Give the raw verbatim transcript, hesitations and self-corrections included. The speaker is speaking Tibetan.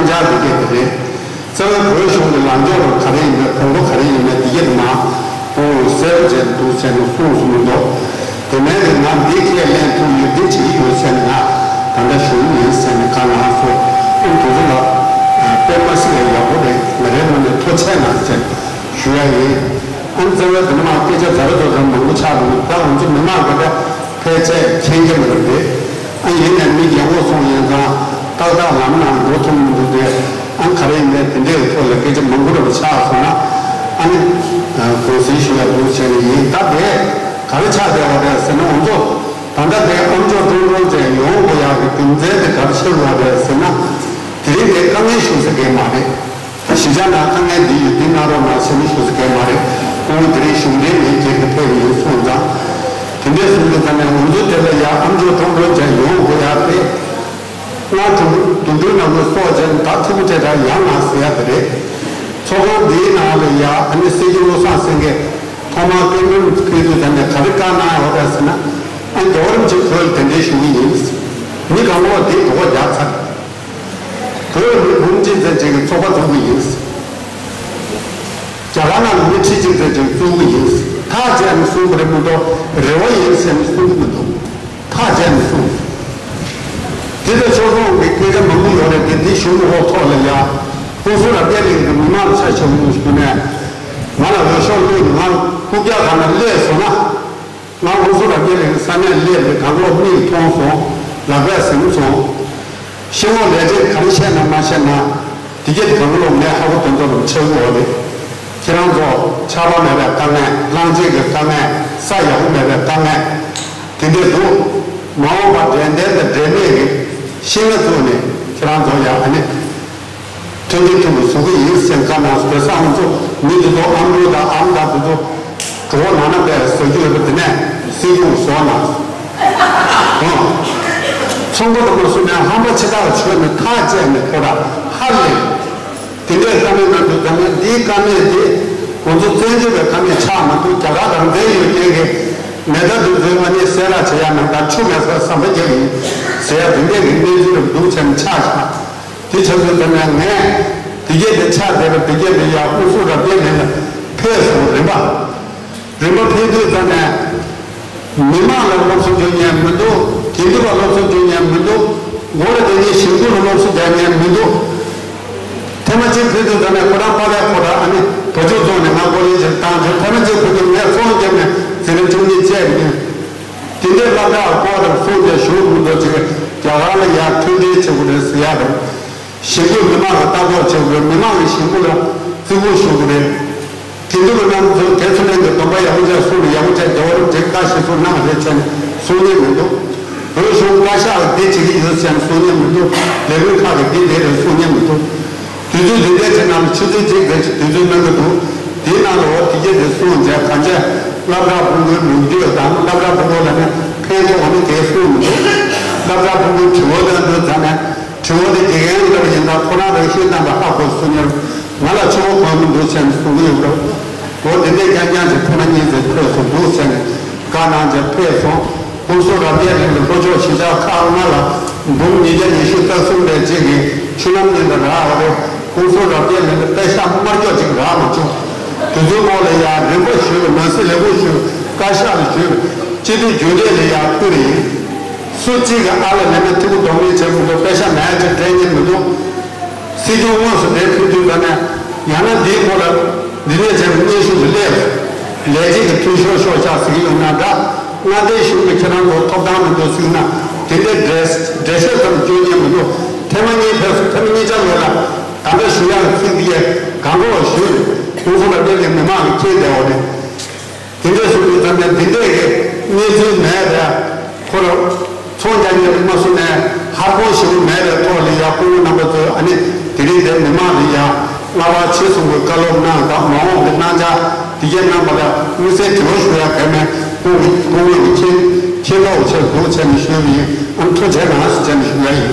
འཇགས་འདི་གས་དེ་རེད། རྩ་བའི་བོད་གཞུང་གི་ལངས་ཕྱོགས་ལ་ག་རེ་ཡིན་པའི་དགོངས་པ་ག་རེ་ཡིན་པའི་འདི་གས་དེ་མ་ཁོང་གསལ་པོ་བྱས་འདུག་བྱས་ནས་གསུངས་སོང་མི་འདུག་དེ་མིན་གྱི་ང་འདི་ཁས་ལེན་ཐུབ་ཡོད་འདི་བྱེད་ཀྱི་ཡོད་ཟེར་ནས་ང་ད་ལྟ་ཞུ་གི་ཡིན་ཟེར་ནས་ག་ལ་སོ་ཨང་དུ་ཚོ་ལ་དཔེ་མ་སྲིད་པའི་ཡག་པོ་རེད། ང་རའི་ངོས་ནས་ཐུགས་རྗེ་གནང་ཟེར་ཞུ་ཡ་ཡིན། ཨང་རྩ་བའི་དེ་ནས་མ་སྐད་ཆ་ཛ་ར་ཛོ་ཙམ་མང་པོ་ཆགས་འདུག་ད་ང་ཚོ་མི་མང་གི་ད་ཕལ་ཆེར་མཁྱེན་གྱི་མི་འདུག་སྟེ། ཨ་ཡིན་ནའི་མི་རྒན་གོག་སོང་ཡིན་ཙང་ཏག་ཏག་ལམ་ནང་འགྲོ་ཐུབ་མི་འདུག་སྟེ། ཨ་ག་རེ་ཡིན་ནའི་དེ་འདྲའི་ཐོག་ལ་སྐད་ཆ་མང་པོ་རེ་བ་ཆགས་སོང་ན་ཨ་ནི་གུང་སེང་ཞུ་ཡག་འདུག་བྱས་ནས་ཡིན། ད་དེ་ག་རེ་ཆགས་བསྡད་པ་རེད་ཟེར་ན་ང་ཚོ་ད་ལྟ་དེ་ཨམ་ཅོག་ཀྲུང་ཀྲུང་ཅན་ཡོང་དགོས་ཡག་གི་རྒྱུ་མཚན་དེ་ག་རེ་ཆགས་ཡོད་རེད་ཟེར་ན་དེ་རིང་དེ་དཀའ་ངལ་ཞུ་ས་གང་མ་རེད། གཞིས་ཆགས་ནང་དཀའ་ངལ་འདི་ཡོད་འདི་གནང་རོགས་གནང་ཟེར་ནས་ཞུ་ས་གང་མ་རེད། ཁོང་དེ་རིང་གཞུང་འབྲེལ་མེད་ཀྱི་ཕེབས་ཡོད་སོང་ཙང་། དེ་འདྲས་སོང་དུས་ཙམ་ནས་ང་ཚོ་དེ་ལ་ཡ་ཨམ་ཅོག་ཀྲུང་ཀྲུང་ཅན་ཡོང་དགོས་ཡག་དེ། སྔ་དྲོ་དུམ་བུའི་ནང་ལ་སྲོག་བཅད་ནས་ད་ཐུགས་ཁྲལ་དྲག་ཡང་ང་ཟེར་ཡ་དེ་རེད། ཚོགས་ཁང་འདིའི་ནང་ལ་ཡ་ཨ་ནི་སྲིད་སྐྱོང་བློ་བཟང་སེང་གེ་ཐོག་མར་སྐད་འབོད་ཕུལ་དུས་ཙམ་ནས་ག་རེ་བཀའ་གནང་ཡོད་རེད་ཟེར་ན། ཨ་རྒྱལ་བ་རིན་པོ་ཆེ་བོད་ལ་གདན་འདྲེན་ཞུ་གི་ཡིན། མི་གང་པོ་དེ་འགྲོ་བ་རྒྱག་ཚར། བོད་ལ་མི་འབུམ་གཅིག་ཙམ་ཅིག་གི་ཚོགས་པ་འཛུགས་ཀྱི་ཡིན། རྒྱ་གར་ནང་ལ་མི་ཁྲི་གཅིག་ཙམ་ཅིག་བཙུགས་ཀྱི་ཡིན། ཐག་བཅད་ནས་གསུངས་པ་རེད་མི་འདུག་རེ་བ་ཡིན་ཟེར་ནས་གསུངས་ཀྱི་མི་འདུག་ཐག་བཅད་ནས་གསུངས། དེ་ལ་ཕྱོགས་མཚུངས་ཀྱི་སྐད་ཆ་མང་པོ་ཡོད་རེད་དེ། འདི་གཞུང་གི་འོག་ཐོག་ལ་ཡ། ཧུན་སུར་རབ་རྒྱས་གླིང་གི་མི་མང་ལ་ཆ་བཞག་ཡོང་ཞུས་ནས། ང་ལ་འོས་ཤོག་བླུགས་ནས་ང་རྐུབ་བཀྱག་སྒང་ལ་སླེབས་སོང་ན། ང་ཧུན་སུར་རབ་རྒྱས་གླིང་གི་ས་གནས་སླེབས་ཏེ་གང་ལོག་མིག་མཐོང་སོང་། ལག་པས་ཟིན་སོང་། ཤེས་ངོ་ལས་བྱེད་ག་རེ་བཤད་ན་མ་བཤད་ན། དེ་གྱད་གང་ལོག་ངས་ཧ་གོ་དོན་ཚོ་ལ་ཆགས་ཀྱི་ཡོད་རེད། ཁྱེད་རང་ཚོ་ཆར་པ་མེད་པའི་དཀའ་ངལ། གླང་ཆེན་གྱི་དཀའ་ངལ། ས་ཡག་པོ་མེད་པའི་དཀའ་ངལ། དེ་འདྲས་འདུག་མ་འོངས་པ་འབྲས་ལྡན་དང་འབྲས་མེད་ཀྱི་ཤིང་ལ་བཙུགས་ནས་ཁྱེད་རང་ཚོ་ཡང་ཨ་ནི། མཐུན་སྒྲིལ་ཐུབ་པ་བཟོ་གི་ཡིན་ཟེར་བཀའ་གནང་སོང་། བོད་ས་ང་ཚོ་མི་འདི་ཚོ་ཨམ་ལུག་དང་ཨམ་དང་དེ་ཚོ་གྲོགས་ནང་ན་པས་ཟ་རྒྱུ་ཡོད་པ་དེ་ནས་སྲིད་སྐྱོང་བཟོ་གནང་སོང་། ཚོང་པ་དང་མ་སུ་ནས་ཧམ་པ་ཆེ་དྲགས་ཆོད་ནས་ཐག་བཅད་ནས་ཁོ་ར་ཧ་ལས། དེ་འདྲའི་བཀའ་མོལ་གནང་དུས་ཙམ་ནས་འདིའི་བཀའ་མོལ་དེ་ང་ཚོ་བཙན་བྱོལ་བའི་བཀའ་མོལ་ཆགས་མ་འདུག་རྒྱ་གར་རང་བཙན་ཡོད་མཁན་གྱི་མེ་མདའ་དེ་ཚོའི་ཨ་ནི་གསལ་བསྒྲགས་བྱེད་ཡག་ནང་ལྟར་ཆུ་མེད་སར་ཟམ་པ་རྒྱག་ཡིན་ཟེར་ཡག་དེ་འདྲའི་གི་གནས་ཚུལ་རེ་འདུག་བྱས་ནས་ཆགས་བཞག་དེ་ཆགས་དུས་ཙམ་ནས་ངས་དེ་གས་དེ་ཆགས་བསྡད་པ་དེ་གས་དེ་ཡར་ཧུན་སུར་རབ་རྒྱས་གླིང་ལ་ཕེབས་སོང་། རིམ་པ་རིམ་པ་ཕེབས་དུས་ཙམ་ནས་མི་མང་ལ་སློབ་གསོ་སྐྱོན་མཁན་མི་འདུག་དགེ་འདུན་པ་སློབ་གསོ་སྐྱོན་མཁན་མི་འདུག་མགོ་ལ་བསྡད་མཁན་ཞིང་ཁུལ་ལ་སློབ་གསོ་རྒྱག་མཁན་མི་འདུག་ཐེངས་མ་གཅིག་ཕེབས་དུས་ཙམ་ནས་ཁོ་རང་པ་ལས་ཁོ་རང་ཨ་ནི་བ་ཕྱུགས་རྫོང་ནས་ང་ཀོ་ལེ་ཇིར་བཏང་བྱུང་། ཐེངས་མ་གཅིག་ཁོ་ཚོས་ངས་ཚོང་བརྒྱབ་ནས་འཛིན་རིམ་བཅུ་གཉིས་བཅད་ཡིན། དེ་འདྲའི་སློབ་གྲྭ་སྐོར་དང་གསུང་དེ་ཞུ་མི་འདུག་ཅིག་རྒྱ་གར་ལ་ཡར་མཐུན་སྒྲིལ་བྱེད་དགོས་རེད་ཟེར་ཡག་དང་། ཞིང་ཁུལ་མི་མང་ལ་ལྟ་རྟོག་བྱེད་དགོས། མི་མང་གི་ཞིང་ཁུལ་ལ་བརྩི་བཀུར་ཞུ་དགོས་རེད། དེ་འདུག་པ་ན་ང་ཚོ་དེ་ཚོ་ལན་གྱི་སྡོམ་པ་ཡག་པོ་བྱས་གསུང་ལ་ཡག་པོ་བྱས་རྒྱལ་བ་རིན་པོ་ཆེས་བཀའ་ཞིག་གསུང་གནང་རེད་བྱས་ནས་གསུང་ཉན་མི་འདུག་བོད་གཞུང་བཀའ་ཤག་གིས་འདི་བྱེད་ཀྱི་ཡོད་ཟེར་ནས་གསུང་ཉན་མི་འདུག་ལས་འགུལ་ཁག་གིས་འདི་འདི་རེད་གསུང་ཉན་མི་འདུག་དུས་ཚོད་འདི་འདྲའི་ཁྲིད་ནང་ལ་ཆུ་ཚོད་གཅིག་ཙམ་ཞིག་དུས་ཚོད་གནང་གི་འདུག་དེའི་ནང་ལ་འོ་དེ་གྱད་དེ་གསུངས་བྱས་གང་བྱས་སློབ་གྲྭ་ཕྲུ་གུའི་ལོ་རྒྱུས་དང་སློབ་གྲྭ་ཕྲུ་གུ་ལ་ནི་ཕན་ཐོགས་ནི་དེ་གསུངས་མི་འདུག་སློབ་གྲྭ་ཕྲུ་གུའི་དྲི་བ་དང་འདོད་ཙམ་ནས་དྲི་བ་དེ་དགེ་རྒན་སློབ་ཡིན་ན་ཁོ་རང་རང་ཤེས་དང་པ་ཧ་གོ་སོང་ཉེར་ང་ལ་ཆུ་བོ་གོན་མི་འདུག་ཟེར་ནས་གསུང་གི་ཡོད་རེད། འོ་དེ་འདྲའི་རྐྱང་རྐྱང་ཅིག་ཐེངས་མ་གཉིས་ཙམ་ཕེབས་སོང་འདུག་ཟེར་ནས་བཀའ་གནང་བྱས་ཕེབས་སོང་། ཧུན་སུར་རབ་རྒྱས་གླིང་གི་ལྷོ་ཕྱོགས་གཞིས་ཆགས་ཁག་ལྔ་ལ་འབུམ་ཉིས་བརྒྱ་ཉི་ཤུ་རྩ་གསུམ་རེ་གཅིག་གི་ཆུ་ལམ་གཉིས་ལ་རག་པ་རེད། ཧུན་སུར་རབ་རྒྱས་གླིང་གི་པད་ཤག་དམར་སྐྱོགས་གཅིག་རག་མ་བྱུང་། དེ་ཚོའི་སྐོར་ལ་ཡང་རིམ་པ་ཞུས་པའི་ནང་སྲིད་ལས་ཁུངས་ཞུས་བཀའ་ཤག་ལ་ཞུས་པའི་སྤྱི་འཐུས་རྒྱུན་ལས་ལ་ཡང་ཕུལ་བ་ཡིན། སུ་གཅིག་གིས་ཨ་ལ་ལས་མེད་ཐུག་གུ་གདོང་ལེན་བྱེད་མི་འདུག་པད་ཤག་མེད་ཅེས་སྤྲད་ཉན་མི་འདུག་སྲིད་སྐྱོང་དངོས་སུ་འདིར་ཕེབས་དུས་ཙམ་ནས་ཡང་ན་འདིའི་སྐོར་ལ་འདི་ནས་བྱས་པའི་སྙན་ཞུ་ཞིག་སླེབས། ལས་བྱེད་ཀྱི་འཐུས་ཤོར་ཤོར་ཤག་ཟེར་གྱི་ཡོད་ན་འདྲ། མངའ་སྡེའི་གཞུང་གི་ཁྱེད་རང་ཚོ་ཐོབ་ཐང་མི་འདུག་ཟེར་གྱི་ན་དེ་འདྲའི་འགྲེལ་འགྲེལ་བཤད་ཙམ་བསྐྱོན་ཉན་མི་འདུག་ཐེངས་མ་གཉིས་ཕེབས་སོང་། ཐེངས་མ་གཉིས་ཆ་ལོ་ལ་ད་ལྟ་ཞུ་ཡག་གི་ཚིག་འདི་གས་གང་དགོས་ཞུས་རེད། ཁོང་ཚོ་ལ་དེ་ལས་མི་མང་གི་ཁྱེད་བསྡད་འོ་རེད། དེ་འདྲས་སུ་ཡོད་ཙམ་ནས་འདི་འདྲས་ཀྱི་གནས་ཚུལ་མེད་པས་ཁོ་རང་ཚོང་རྒྱག་མཁན་དུ་མ་སུ་ནས་ཧ་གོ་ཞིག་མེད་པའི་ཐོག་ལ་ཡ་སྐུ་ངོ་རྣམ་པ་ཚོས་ཨ་ནི་དེ་རིང་དེ་མི་མང་ལ་ཡ་སྔ་བར་ཆེ་གསུང་གི་བཀའ་སློབ་གནང་དང་མ་འོངས་ཀྱི་གནང་འཆར་དེ་གས་གནང་པ་ལ་དམིགས་བསལ་དྲི་བ་ཞུ་ཡ་གལ་མེད། སྐུ་ངོ་སྐུ་ངོ་གི་ཁྱེད་ཁྱེད་ལོག་ཆེ་སྡུག་ཆེ་ནས་ཞུས་པ་ཡིན། ཨ་ནི་ཐུགས་རྗེ་གནང་ཞེས་བྱས་ནས་ཞུ་ཡ་ཡིན།